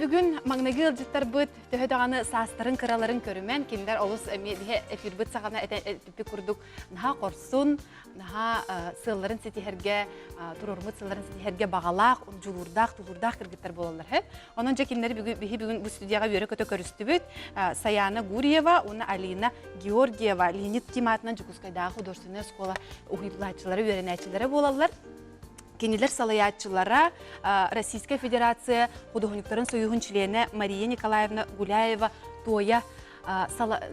Бүгүн маҥнайгы ыалдьыттарбыт төһө даҕаны саастарын кыраларын көрүмэн, кинилэр олус эмиэ биһи эфирбит саҕана эппит курдук наһаа хорсун, наһаа сыалларын ситиһэргэ, туруоруммут сыалларын ситиһэргэ баҕалаах, дьулуурдаах, тулуурдаах кыргыттар буолаллар. Онон дьэ кинилэри биһи бүгүн бу студияҕа үөрэ-көтө көрүстүбүт. Саяна Гурьева уонна Алина Георгиева Леонид Ким аатынан Дьокуускайдааҕы художественнай оскуола уһуйулааччылара, үөрэнээччилэрэ буолаллар. Кинилэр салайааччылара Российскай Федерация худуоһунньуктарын союһун чилиэнэ Мария Николаевна Гуляева Туоя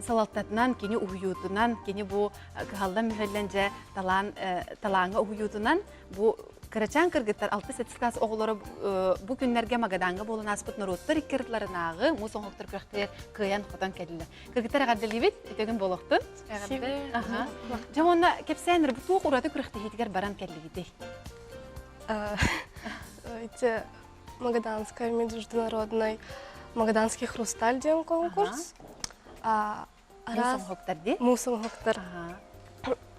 салалтатынан, кини уһуйуутунан, кини бу кыһаллан-мүһэллэн дьэ талаан талааҥҥа уһуйуутунан бу кырачаан кыргыттар 6-7 класс оҕолоро бу күннэргэ Магадаҥҥа буолан ааспыт норуоттар икки ардыларынааҕы муус оҥоһуктар күрэхтэригэр кыайан-хотон кэллилэр. Кыргыттар эҕэрдэлиибит, үтүө күн буолуохтун. Эҕэрдэ. Дьэ уонна кэпсээн бу туох ураты күрэхтэһиитигэр баран кэллигитий? Эти Магаданская международный Магаданский хрусталь диэн конкурс. Муус оҥоһуктар дии? Муус оҥоһуктар.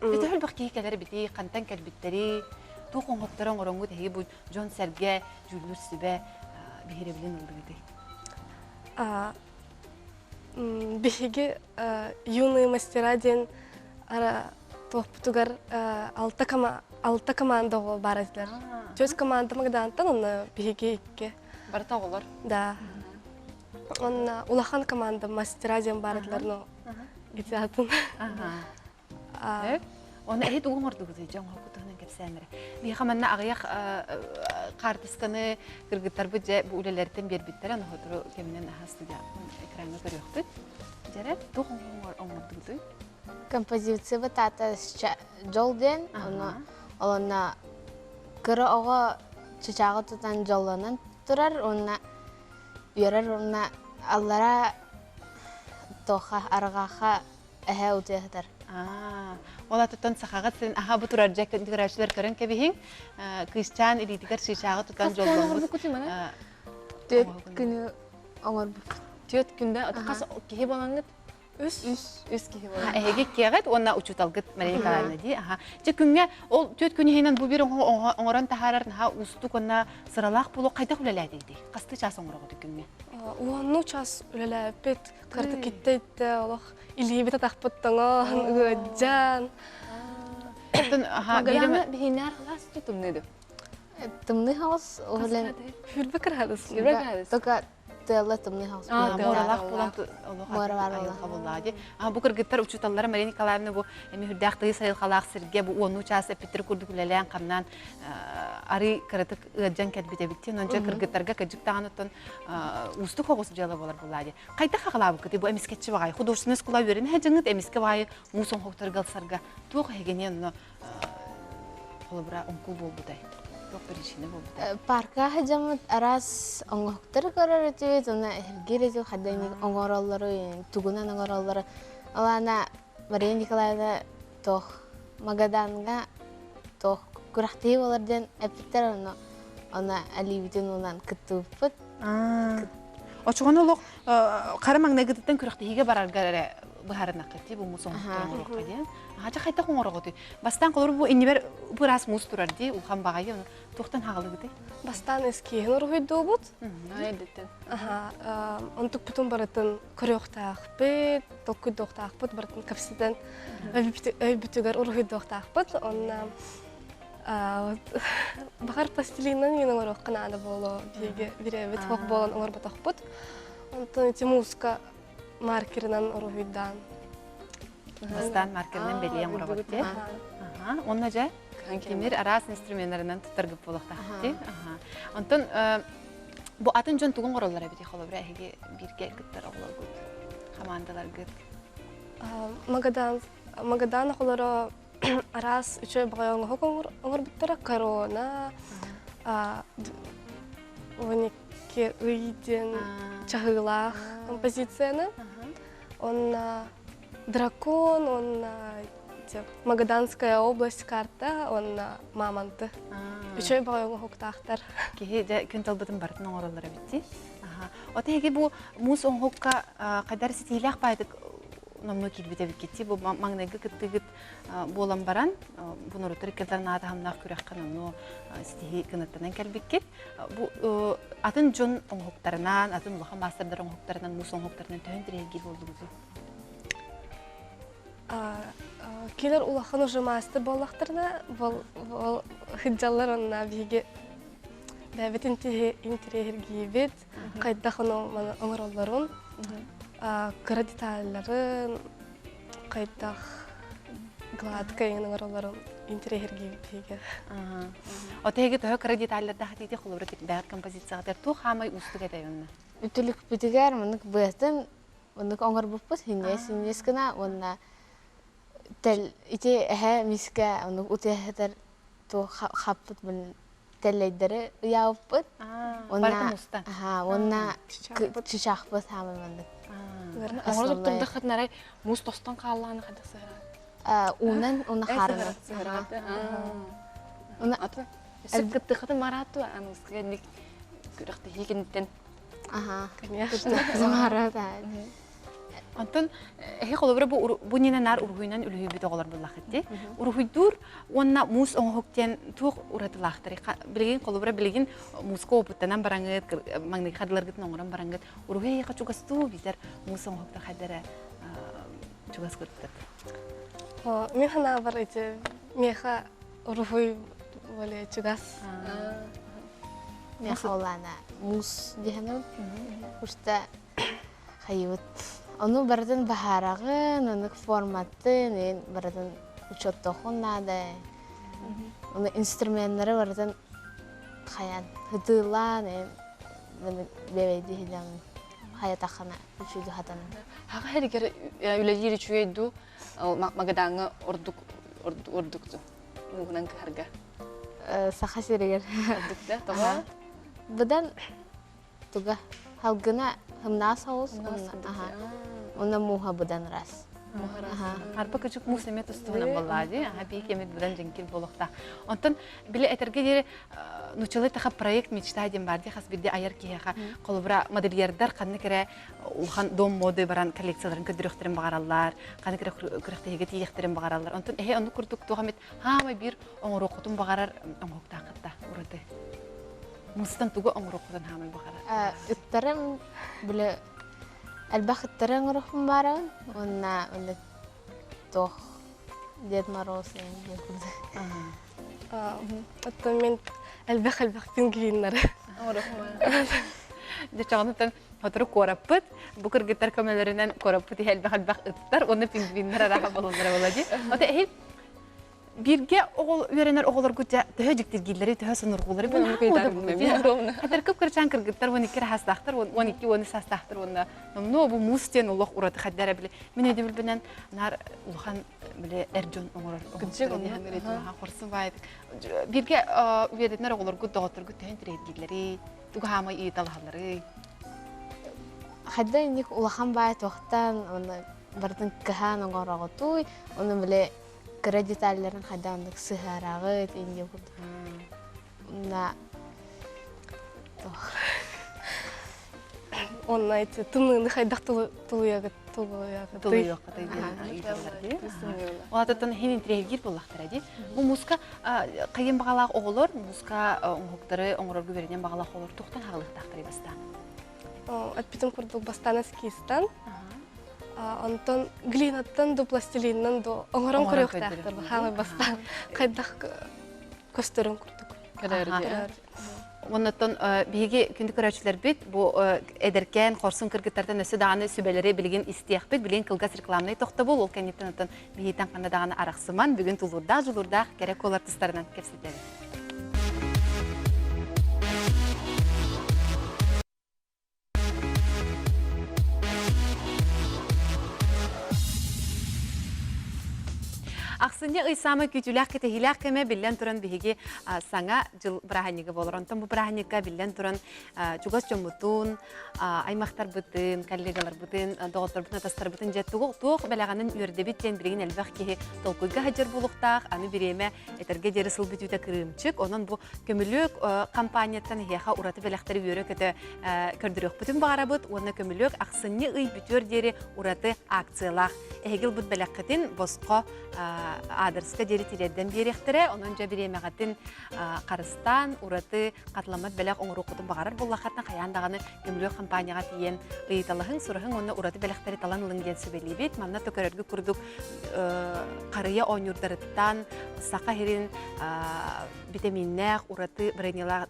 Ити элбэх киһи кэлэр бити хантан кэлбиттэрий, туох оҥоһуктары оҥороҥҥут эһиги бу дьон-сэргэ дьүүллүүр сүбэ биһирэбилин ыллыгытый? Биһиги юные мастера диэн туохпутугар алта команда оҕо баар этилэр. Түөрт команда Магадантан, онно биһиги икки. Барыта оҕолор? Да. Онно улахан команда мастера диэн баар этилэр, но ити атын. Оны эһи тугу оҥордугутуй дьон оҥорбутунан кэпсээн эрэ. Биһиэхэ манна аҕыйах хаартысканы кыргыттарбыт дьэ бу үлэлэриттэн биэрбиттэрэ ноһотору кэминэн аһа студия экраҥҥа көрүөхпүт. Дьэрэ туох оҥордугутуй? Композиция бытаата дьол диэн, ону олонно кыра оҕо чычааҕы тутан дьоллонон турар уонна үөрэр уонна аллара туохха арҕаахха эһээ утуйа сытар. Ол атыттан сахаҕа син аха бу турар дьэ көрөөччүлэр көрөн кэбиһиҥ. Кыысчаан илиитигэр чыычааҕы тутан дьолломмут. Түөрт күнү оҥорбут. Түөрт күндэ хас киһи буолаҥҥыт? Үс. Үс киһи буолан. Эһиги иккиэҕит уонна учууталгыт Мария Николаевна дии. Аха. Дьэ күҥҥэ ол түөрт күн иһинэн бу биир оҥорон таһаарар наһаа уустук уонна сыралаах буолуо хайдах үлэлээтигитий? Хастыы чаас оҥороҕут күҥҥэ? Уонну час үлэлээппит. Кырты киттэ олох илиибит атахпыт тоҥон, ыаддьан. Магадаҥҥа биһинээр халаас тымныды. Тымныы хаҕыс уһулен Хүрбэ кыраадыс. Хүрбэ кыраадыс. Только тыалла тымныы хаҕыс. Муоралаах буолан олох айылҕа дии. Бу кыргыттар учууталлара Мария Николаевна бу эми үрдээх тыйыс айылҕалаах сиргэ бу уоннуу чаас эппиттэр курдук үлэлээн хамнаан арый кыратык ыаддьан кэлбит эбит. Онон дьэ кыргыттарга кырдьык даҕаны оттон уустук оҕус дьыала буолар буоллаа дии. Хайдах хаҕалаабыккытый бу эмискэччи баҕайы художественнай оскуола үөрэнэ сылдьаҥҥыт эмискэ баҕайы муус оҥоһуктарга ылсарга туох эһигини онно холобура оҥкул буолбутай? Туох причина буолбутай? Парка сылдьаммыт араас оҥоһуктары көрөр этибит, уонна эһиргиир этибит, хайдах оҥороллору, тугунан оҥороллору. Ол аана Мария Николаевна туох Магаданга туох күрэхтэһии буолар диэн эппиттэр, онно онно алиибитин уунан кыттыбыппыт. Очоҕону олох хара маҥнайгытыттан күрэхтэһиигэ барарга эрэ быһаарынаххыт дии бу муус оҥоһуктары оҥоруохха диэн. Аһа хайдах оҥороҕутуй? Бастаан холобур бу иннибэр быраас муус турар дии улахан баҕайы ону туохтан хаҕалыгытый? Бастаан эскиһин уруһуйдуубут. Эрдэттэн. Аха, онтукпутун барытын көрүөхтаахпыт, толкуйдуохтаахпыт, барытын кэпсэтэн өйбүтүгэр уруһуйдуохтаахпыт. Онно Баҕар пластилинынан иҥэн оҥоруохха наада буолуо биһиги бирэбит хох буолан оҥорботохпут. Онтон ити мууска маркерынан уруһуйдаан. Бастаан маркерынан бэлиэ оҥоробут дии. Онно дьэ тимир араас инструменнарынан туттаргыт буолуохтаах дии. Онтон бу атын дьон тугун оҥороллор эбитий холобура эһиги бииргэ кыттар оҕолоргут, хамаандаларгыт? Магадан Магадан оҕолоро араас үчүгэй баҕайы оҥоһук оҥорбуттара корона 12 ый диэн чаһыылаах композицияны онно дракон уонна Магаданская область карта уонна мамонты үчүгэй баҕайы оҥоһуктаахтар киһи дьэ күн талбытын барытын оҥороллор эбит дии. Ота эһиги бу муус оҥоһукка хайдар ситиилээх баайдык номнуо киирбит эбиккит. Бу маҥнайгы кыттыыгыт буолан баран, бу норуоттар иккэрдэр наатаһымнаах күрэххэ номнуо ситиһии кынаттанан кэлбиккит. Бу атын дьон оҥоһуктарынан, атын улахан маастардар оҥоһуктарынан, муус оҥоһуктарынан төһөн тирэһиргиир буоллугутуй? Кинилэр улахан уже маастар буоллахтарына, ол сылдьаллар онно биһиги бэйэбит интириэһиргиибит, хайдах ону маны оҥороллорун, кыра деталларын, хайдах гладко эҥин оҥороллорун интириэһиргиибит биһиги. Отеги төһө кыра деталлардаах этиити холобура бэйэт композицияҕытыгар туох хаамай уустук этэй онно? Үтүлүкпүтүгэр маннык быатын Оннук оҥорбуппут синньиэс-синньиэс гына уонна тэл ити эһэ миискэ оннук утуйа туох хаппыт тэллэйдэри ыйаабыппыт. Уонна аха уонна чычаахпыт хаамай маннык. Оҥоро туттурдаххытына арай муус тостон хааллаҕына хайдах сыһыраат? Уунан уонна хаарынан. Уна Өссө кыттыххытын мараатту аныгыскыга инник күрэхтэһии кэнниттэн Аха. Конечно. Онтон эһи холобура бу бу нина наар уруһуйунан үлүһүйбүт оҕолор буоллахыт дии. Уруһуйдуур уонна муус оҥоһук диэн туох уратылаахтарый? Билигин холобура билигин мууска опыттанан бараҥыт, маҥнайгы хардыларгытын оҥорон бараҥыт, уруһуй эһиэхэ чугастуу биитэр муус оҥоһуктар хайдара чугас курдук. Мин санаабар ити миэхэ уруһуй более чугас. Миэхэ олаана муус диэхэнэбин. Ушта хайыбыт. Ону барытын баһаараҕын, оннук форматын, эн барытын учуоттуоххун наада. Ону инструменнары барытын хайаан ытыылаан, эн бэбэйди сылдьаҥын хайатаххына үчүгэй хатанан. Хаха хэригэр үлэлиир үчүгэй дуу, Магадаҥҥа ордук ордук мууһунан кыһарга. Саха сиригэр. Ордук да, тоҕо? Быдан туга халгына хымнаа соҕус уонна мууһа быдан ыраас. Арба кычык муус эмиэ тустуһунан буоллаа дии. Аха бии кэмит быдан дьэҥкир буолуохтаах. Онтон били этэргэ диэри нучалай таха проект мечта диэн бар дии хас бирди айар киһиэхэ холобура модельердар ханнык эрэ улахан дом моды баран коллекцияларын көрдөрүөхтэрин баҕараллар, ханнык эрэ күрэхтэһиигэ тиийиэхтэрин баҕараллар. Онтон эһи оннук курдук туох эмит хаамай биир оҥоруоххутун баҕарар оҥоһуктааххыт да ураты. Муустан тугу оҥоруоххутун хаамай баҕарар? Ыттарым бile элбэх ыттары оҥоруохпун баарабын уонна уонна туох Дед Мороз диэн курдук. Оттон мин элбэх-элбэх пингвиннары. Дьэ чоҕонуттан Сотору куораппыт, бу кыргыттар көмөлөрүнэн куораппыт иһэ элбэх-элбэх ыттар уонна пингвиннэр арааһа бололлоро буолла дии. Ото эһи бииргэ оҕол үөрэнэр оҕолоргут дьэ төһө дьиктиргииллэри, төһө сонургуулары бу Хатар кып-кырачаан кыргыттар 12 саастаахтар, 12 уон саастаахтар уонна номнуо бу муус диэн олох ураты хайдара били мин өйдөбүлбүнэн наар улахан били эр дьон оҥорор хорсун баайдык бииргэ үөрэнэр оҕолоргут доҕотторгут төһө интэриэһиргииллэрий Тугу хаамай ыйыталаһалларый? Хайда инник улахан баай туохтан уонна барытын кыһаан оҥороҕутуй, уонна били кыра деталларын хайда оннук сыһыараҕыт инньэ курдук. Уонна туох Онно эти тымныыны хайдах тулуйагыт тулуйагытый? Тулуйуоххатай диэн ыйыталлар дии. Ол хин интириэһиргиир буоллахтара дии. Бу мууска хайын баҕалаах оҕолор мууска оҥоһуктары оҥорорго үөрэнэн баҕалаах оҕолор туохтан хаалыахтаахтарый бастаан? Эппитим курдук бастаан эскизтан, онтон глинаттан ду пластилиннан ду оҥорон көрүөхтээхтэр хаамай бастаан хайдах көстөрүн курдук. Оннуттан биһиги күндү көрөөччүлэрбит бу эдэркээн хорсун кыргыттартан өссө даҕаны сүбэлэри билигин истиэхпит. Билигин кылгас рекламнай тохтобул, ол кэнниттэн оттон биһиитэн ханна даҕаны арахсыман, бүгүн тулуурдаах, дьулуурдаах кэрэ куолар тустарынан кэпсэтэбит. Ахсын. Ахсынньы ый саамай күүтүүлээх кэтэһиилээх кэмэ биллэн туран биһиги саҥа дьыл бырааһынньыга буолар. Онтон бу бырааһынньыкка биллэн туран чугас дьоммутун, аймахтарбытын, коллегаларбытын, доҕотторбутун, атастарбытын дьэ туох бэлэҕинэн үөрдэбит диэн билигин элбэх киһи толкуйга сылдьар буолуохтаах. Аны бириэмэ этэргэ диэри сыл бүтүүтэ кырыымчык. Онон бу көмүлүөк компанияттан эһиэхэ ураты бэлэхтэри үөрэ-көтө көрдөрүөхпүтүн баҕарабыт уонна көмүлүөк ахсынньы ый бүтүөр диэри ураты акциялаах. Эһиги ылбыт бэлэххитин босхо аадырыска диэри тириэрдэн биэриэхтэрэ. Онон дьэ бириэмэҕитин харыстаан, ураты хатыламмат бэлэх оҥоруоххутун баҕарар буоллаххытына, хайаан даҕаны көмүлүөк хампаанньаҕа тиийэн ыйыталаһыҥ, сураһыҥ уонна ураты бэлэхтэри талан ылыҥ диэн сүбэлиибит. Манна то көрөргүт курдук харыйа оонньуурдарыттан саха сирин битэмииннээх, ураты бронялаах,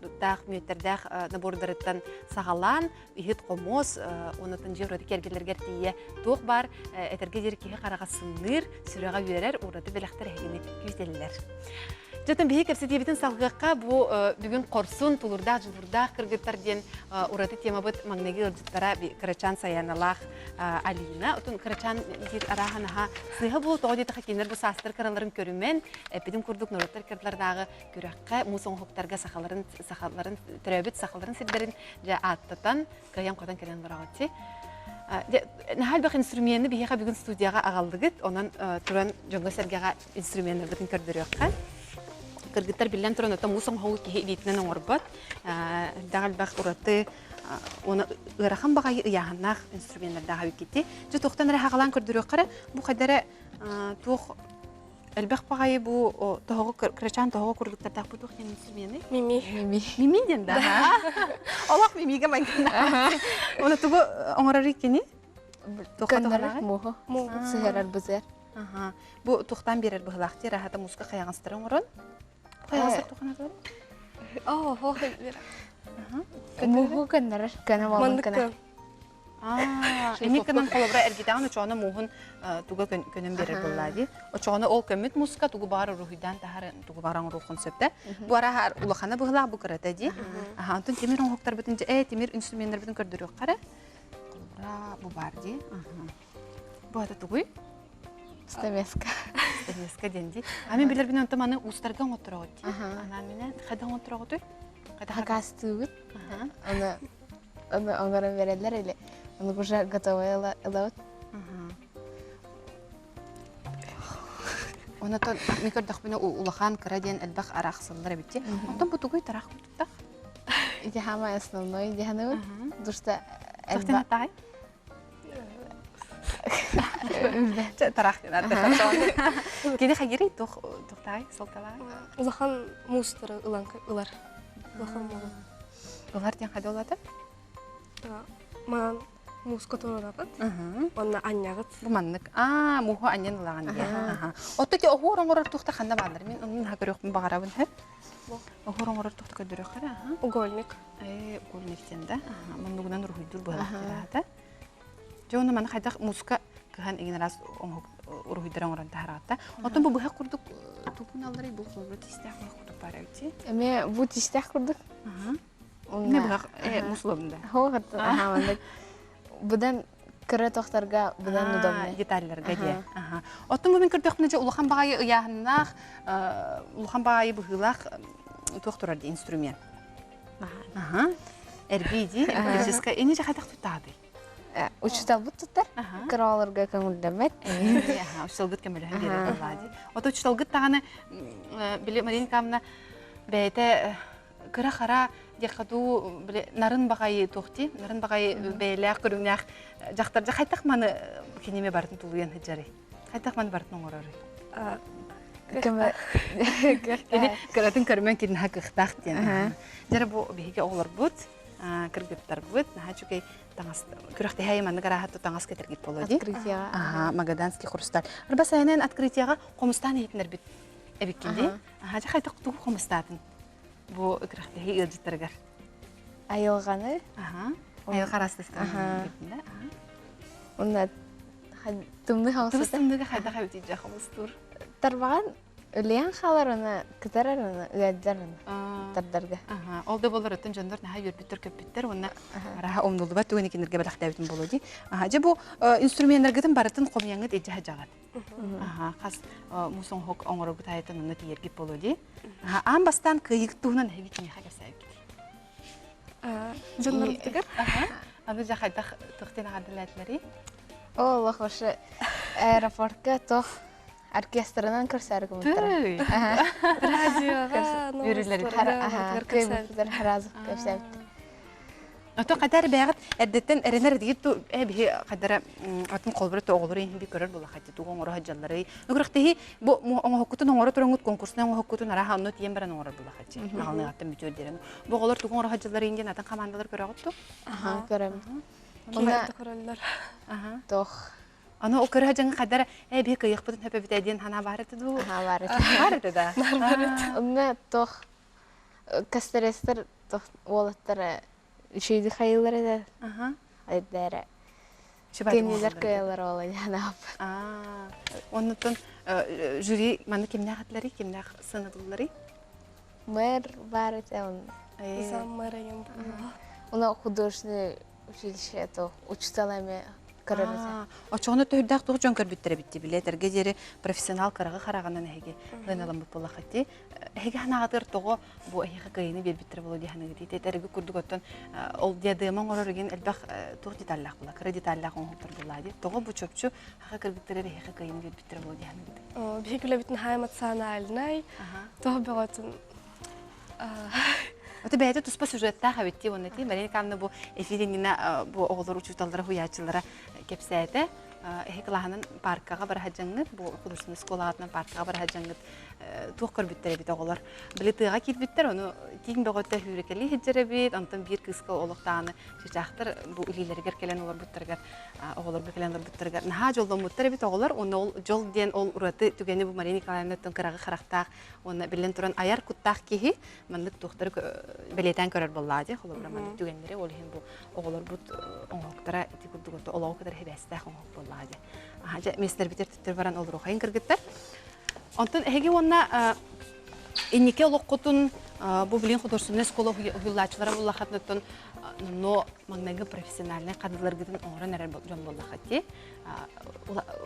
мүөттэрдээх набордарыттан саҕалаан иһит-хомуос уонна дьиэ ураты киэргэллэригэр тиийэ туох баар этэргэ диэри киһи хараҕа сымныыр, сүрэҕэ үөрэр, ураты бэлэхтэр эһигини күүтэллэр. Дьэ, биһи кэпсэтиибитин салгыахха бу бүгүн хорсун, тулурдаах, дьулуурдаах кыргыттар диэн ураты темабыт маҥнайгы ыалдьыттара Кырачаан Саяналаах Алина. Отун Кырачаан диир арааһа наһаа сыыһа буолуо, тоҕо диэтэххэ кинилэр бу саастар кыраларын көрүмэн, эппитим курдук норуоттар кырдаларынааҕы күрэххэ муус оҥоһуктарга сахаларын сахаларын төрөөбүт сахаларын сирдэрин дьэ ааттатан кыайан-хотон кэлэн бараҕыт Наһаа элбэх инструмены биһиэхэ бүгүн студияҕа аҕаллыгыт. Онон туран дьоҥҥо-сэргэҕэ инструменнарбытын көрдөрүөххэ. Кыргыттар биллэн туран оттон муус оҥоһугу киһи илиитинэн оҥорбот. Элбэх элбэх ураты уонна ыарахан баҕайы ыйааһыннаах инструменнардаах эбиккити. Дьэ туохтан эрэ хаҕалаан көрдөрүөххэ эрэ. Бу хайда эрэ туох Элбэх баҕайы бу тоһоҕо кырачаан тоһоҕо курдуктардаах бу туох диэн инструменый? Мими. Мими. Мими диэн да. Олох мимигэ майгыннаах. Оны тугу оҥорор кини? Көннөрөр муһу. Сыһарар бызар. Аха. Бу тухтан берер быһылаах тир аһата муска хайаҕастары оҥорон. Хайаҕастар тухана тур? Оо, хо. Муһу көннөрөр, көнө болун көнө. Эмиэ гынан холобура эргитэҕин очоҕуна мууһун туга көнөн биэрэр буоллаа дии. Очоҕуна ол көммүт мууска тугу баҕар уруһуйдаан таһар тугу баҕар оҥоруоххун сөп да. Бу арааһа улахана быһылаах бу кырата дии. Аха онтон тимир оҥоһуктарбытын ээ тимир инструменнарбытын көрдөрүөххэ эрэ. Холобура бу баар дии. Бу ата тугуй? Стамеска. Стамеска диэн дии. А мен билэрбин онтон маны уустарга оҥоттороҕут дии. Анаан минэ хайда оҥоттороҕутуй? Хакастыыбыт. Аны Оны оҥорон береллер или оны уже готовый ылабыт. Онотон мен көрдөхпүнэ улахан кыра диэн элбэх арахсыллар эбит. Онтон бу тугуй тараах курдуктах? Ити самое основное дьаһаныбыт. Душта Тохтен атаай? Тараах диэн Кини хайырый туох тухтаай сылталаай? Улахан муустары ылан ылар. Улахан муус. Ылар диэн хайда улаата? Маан мууска туруорабыт. Онно анньаҕыт. Бу маннык. Аа, мууһу анньан ылаҕын диэн. Отто ити оһуор оҥорор туохта ханна бааллар? Мин оннун наһаа көрүөхпүн баҕарабын һэ. Оһуор оҥорор туохта көрдөрүөххэ эрэ. Угольник. Ээ, угольник диэн да. Муннугунан уруһуйдуур быһалаах Дьэ уонна маны хайдах мууска кыһан игин араас уруһуйдары оҥорон таһараҕатта. Оттон бу быһах курдук тупун алларый бу холбо тиистээх быһах курдук баар эбит. Эмиэ бу тиистээх курдук. Эмиэ быһах муслабында. Аха маннык быдан кыра тохторго быдан удобный. Детальларга диэ. Оттон бу мин көрдөхпүнэ дьэ улахан баҕайы ыйааһыннаах, улахан баҕайы быһыылаах туох турар дии инструмент. Аха. Эрбии дии, электрическая. Ини дьэ хайдах туттаҕытый? Учуталбыт туттар, кырааларга көҥүллэммэт. Учуталгыт көмөлөһөн биэрэр буоллаа дии. Ото учуталгыт даҕаны били Марина Николаевна бэйэтэ кыра-хара диэххэ дуу били нарын баҕайы туох дии нарын баҕайы бэйэлээх көрүҥнээх дьахтар дьэ хайдах маны киниме барытын тулуйан сылдьарый хайдах маны барытын оҥорорый Кини кыратын көрмөн кини наһаа кыахтаах диэн. Дьэ бу биһиги оҕолорбут, кыргыттарбыт наһаа үчүгэй таҥас күрэхтэһээйи маннык арааһа таҥас кэтэргит буолуо дии. Открытияҕа. Аха, Магаданский хрусталь. Арба сайынан открытияҕа хомустаан иһитиннэрбит эбиккин дии. Аха, дьэ хайдах тугу хомустаатын бу күрэхтэһии ыалдьыттарыгар? Айылҕаны. Аха. Айылҕа араастаскан. Онна тымныы хаҕыс. Тымныыга хайдах эбитий дьэ хомустуур? Тарбаҕан үлүйэн хаалар уна кытарар уна ыалдьар уна. туттардарга. Ол да буолар оттон дьоннор наһаа үөрбүттэр көппүттэр уонна араха умнуллубат түгэни кинилэргэ бэлэхтээбитин буолуо дии. Дьэ бу инструменнаргытын барытын хомуйаҥҥыт илдьэ сылдьаҕыт. Хас муус оҥоһук оҥороргут аайытын онно тиийэргит буолуо дии. Аан бастаан кыайыгыт туһунан эһиги кимиэхэ кэпсээбиккит? Дьоннорбутугар. Аны дьэ хайдах туох диэн аҕардылаатыларый? Оо, олох вообще аэропортка туох оркестрынан көрсөөрү гыммыттара. Радиоҕа, Үөрүүлэригэр кыайбыттар сразу кэпсээбиттэр. Ото хайдар бэйэҕит эрдэттэн эрэнэр этигит ту э биһи хайдара атын холбура то оҕолору иһин би көрөр була хати тугу оҥоро сылдьалларый. Күрэхтэһии бу оҥоһуккутун оҥоро тураҥҥыт конкурснай оҥоһуккутун араха онно тиийэн баран оҥорор була хати. Аҕалныгаттан бүтүөр диэн. Бу оҕолор тугу оҥоро сылдьалларый диэн атын хамаандалар көрөҕүт ту? Аха көрөм. Онно көрөллөр. Аха. Тох Аны ол көрө дьаҥы хайдара э биһи кыйыахпытын хөп эбитэ диэн санаа баар этэ дуу? Аха баар этэ. Баар этэ да. Баар этэ. Онно тох кастрестер тох уолаттара үчүгэйдик хайыылар этэ. Аха. Айдара. Кинилэр кыайалар ола диэн Аа. Оннуттан жюри маны кимнээх этилэрий, кимнээх сыанабылларый? Мэр баар этэ он. Сам мэр эҥин буолла. Уна художественный училище это учитель эми көрөр этэ. Очоҕуна төһүрдээх туох дьон көрбүттэр эбит дии билэ эргэ диэри профессионал кыраҕы хараҕынан эһиги ыаналаммыт буоллаххыт Эһиги ханаҕатыгар тоҕо бу эһиэхэ кыайыыны биэрбиттэрэ буолуо дии саныыгыт этэрги курдук оттон ол диадема оҥорор игин элбэх туох деталлаах була кыра деталлаах оҥоһуктар буоллаа дии тоҕо бу чопчу хаха кыргыттар эһиэхэ кыайыыны биэрбиттэрэ буолуо дии саныыгыт Биһиги үлэбит наһаа эмоциональнай, тоҕо бөҕөтүн Ото бэйэтэ туспа сюжеттаах эбит дии уонна ти Мария Николаевна бу эфир иннинэ бу оҕолор учууталлара хуйааччылара кэпсээтэ. Эһи кылааһынан паркаҕа бара сылдьаҥҥыт, бу художественный школаҕытынан паркаҕа бара сылдьаҥҥыт туох көрбүттэр эбит оҕолор. Били тыаҕа киирбиттэр, ону тииҥ бөҕөтө сүүрэкэлии сылдьар эбит, онтон биир кыыска олохтоону чычаахтар бу илиилэригэр кэлэн олорбуттарыгар, оҕолорго кэлэн олорбуттарыгар наһаа дьолломмуттар эбит оҕолор. Уонна ол дьол диэн ол ураты түгэни бу Мария Николаевнаттан кыраҕы харахтаах уонна биллэн туран айар куттаах киһи маннык туохтары бэлиэтээн көрөр буоллаҕа дии холобура маннык түгэннэри ол иһин бу оҕолорбут оҥоһуктара ити курдук олоҕу кытары сибээстээх оҥоһук буоллаҕа дии дьэ миэстэлэрбитигэр төттөрү баран олоруохайын кыргыттар онтон эһиги уонна инники олоххутун бу билин художественнай школа уһуйуллааччылара буоллаххытына но маҥнайгы профессиональнай хардыыларгытын оҥорон эрэр дьон буоллаххыт дии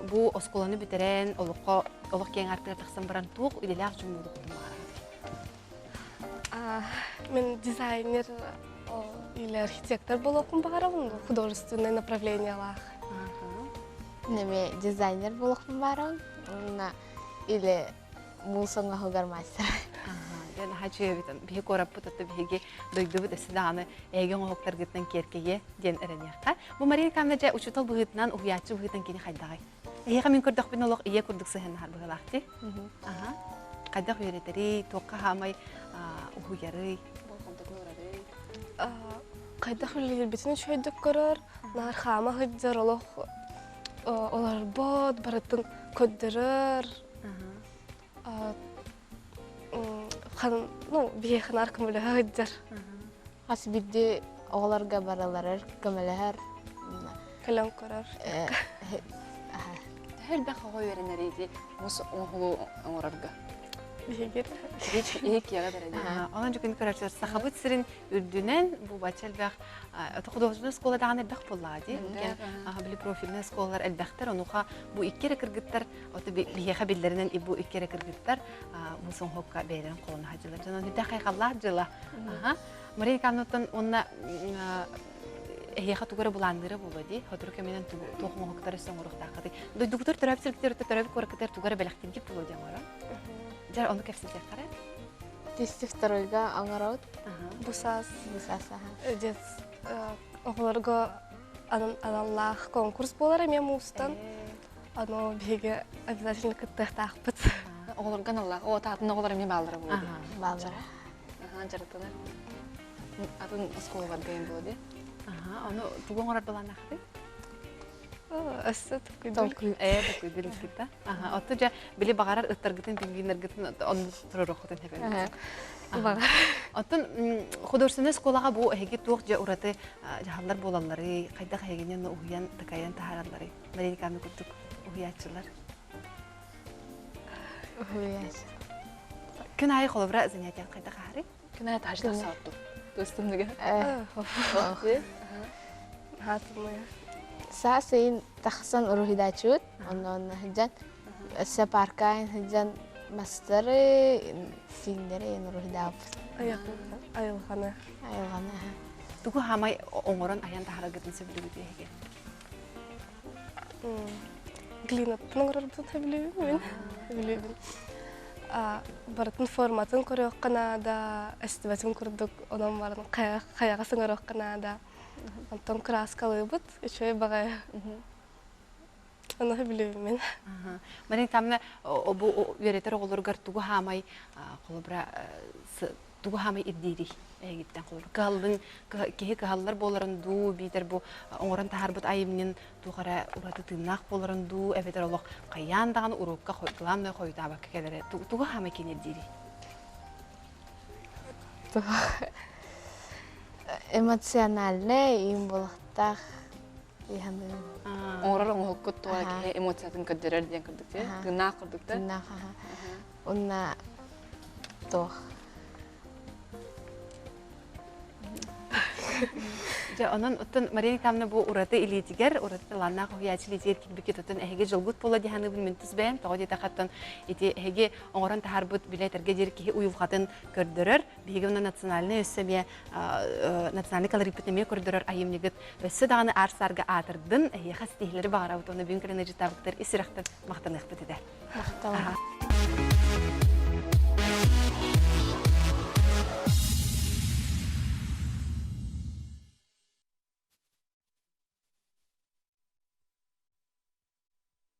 бу оскуоланы бүтэрэн олоххо олох киэҥ аартыгар тахсан баран туох идэлээх дьон буолуоххутун баҕараҕыт Мин дизайнер или архитектор буолуохпун баҕарабын, художественное направлениелаах. Неме дизайнер буолуохпун баҕарабын уонна или муус оҥоһугар мастер. Дьэ наһаа үчүгэй биһи куораппыт отто биһиги дойдубут өссө даҕаны эйгэ оҥоһуктаргытынан киэркэйиэ диэн эрэниэххэ. Бу Мария Николаевна дьэ учуутал быһыытынан, уһуйааччы быһыытынан кини хайдаҕай? Эһиэхэ мин көрдөхпүнэ олох ийэ курдук сыһыаннаһар быһыылаах дии. Аха. Хайдах үөрэтэрий, туохха хаамай уһуйарый? Болҕомтотун уурарый? Хайдах үлэлиирбитин үчүгэйдик көрөр, наар хаама сылдьар олох олорбот, барытын көрдөрөр. Ну, биһиэхэ наар көмөлөһө сылдьар. Хас биирдии оҕолорго барыларыгар көмөлөһөр. Кэлэн көрөр. Төһө элбэх оҕо үөрэнэр ити мус оҥоһулуу оҥорорго? Биһиги Иһик киэҕэ бэрэ Онон дьүкүн көрөөччүлэр Сахабыт сирин үрдүнэн бу бачча элбэх художественный школа даҕаны элбэх буоллаҕа дии. Били профильный школалар элбэхтэр. Онуоха бу икки эрэ кыргыттар биһиэхэ биллэринэн бу икки эрэ кыргыттар мус оҥоһукка бэйэлэрин холоно сылдьаллар. Дьон үрдээх хайҕаллаах дьыла. Мария Николаевнаттан уонна эһиэхэ тугу эрэ былаанныыра буолуо дии. Сотору кэминэн туох оҥоһуктары өссө оҥоруохтааххытый. Дойдугутугар төрөөбүт сиргитигэр төрөөбүт куораккытыгар тугу эрэ бэлэхтииргит буолуо дии оҥорон. Дьэ, ону кэпсэтиэххэ Тести второйга оҥоробут. Бу саас Бу саас аха. дет оҕолорго аналлаах конкурс буолар эмиэ муустан. Ону биһиги обязательно кыттыахтаахпыт. Оҕолорго аналлаах. О, таатын оҕолор эмиэ бааллара буолуо дии. Бааллара. Аха, дьарыктанар. Атын оскуолаларга эм буолуо дии. Аха, ону тугу оҥорор былааннаахтый? Өссө толкуйдур. Ээ, толкуйдур да. Аха, отту дьэ били баҕарар ыттаргытын, пингвиннаргытын онно туруоруххутун хэбэн. Баҕар. Оттон художественный школаҕа бу эһиги туох дьэ ураты дьаһаллар буолалларый, хайдах эһигини уһуйан, такайан таһааралларый? Мария Николаевна курдук уһуйааччылар. Уһуйааччы. Күн аайы холобура занятия хайдах ааһарый? Күн аайы таһырдьа тахсаҕыт дуу? Тустумнуга. Хаатыммыйа. Саас ыйын тахсан уруһуйдааччыбыт. Онно сылдьан өссө парка сылдьан мастары, сииннэри уруһуйдаабыт. Айылҕаны. Айылҕаны. Тугу хаамай оҥорон айан таһаараргытын сөбүлүүгүт эһиги? Глинаттан оҥорорбутун сөбүлүүбүн мин. Сөбүлүүбүн. Барытын форматын көрүөххэ наада, эстибэтин курдук онон баран хайаҕа сыҥырыахха наада. Онтон кырааскалыыбыт, үчүгэй баҕайы. Ону сөбүлүүбүн мин. Марина Тамна бу үөрэтэр оҕолоругар тугу хаамай холобура тугу хаамай ирдиирий эһигиттэн холобура кыһаллын киһи кыһаллар буоларын дуу биитэр бу оҥорон таһаарбыт айымньын туох эрэ ураты тыыннаах буоларын дуу эбэтэр олох хайаан даҕаны уруокка главное хойутаабакка кэлэрэ тугу хаамай кини ирдиирий Эмоциональнай им буолуохтаах Оҥорор оҥоһуккут туора киһи эмоциятын көрдөрөр диэн курдук тыыннаах курдук да тыыннаах уонна туох Дьэ, онон оттон Мария Николаевна бу ураты илиитигэр, ураты талааннаах уһуйааччы илиитигэр киирбиккит оттон эһиги дьолгут буола дии саныыбын мин тус бэйэм. Тоҕо диэтэххэ, ити эһиги оҥорон таһаарбыт билэ этэргэ диэри киһи уйулҕатын көрдөрөр. Биһиги онно национальнай өссө эмиэ национальный колориппыт эмиэ көрдөрөр айымньыгыт өссө даҕаны аар-саарга аатырдын, эһиэхэ ситиһиилэри баҕарабыт уонна бүгүн кэлэн ыдьытаабыттар ис сүрэхтэн махтаныахпыт этэ. Махтал.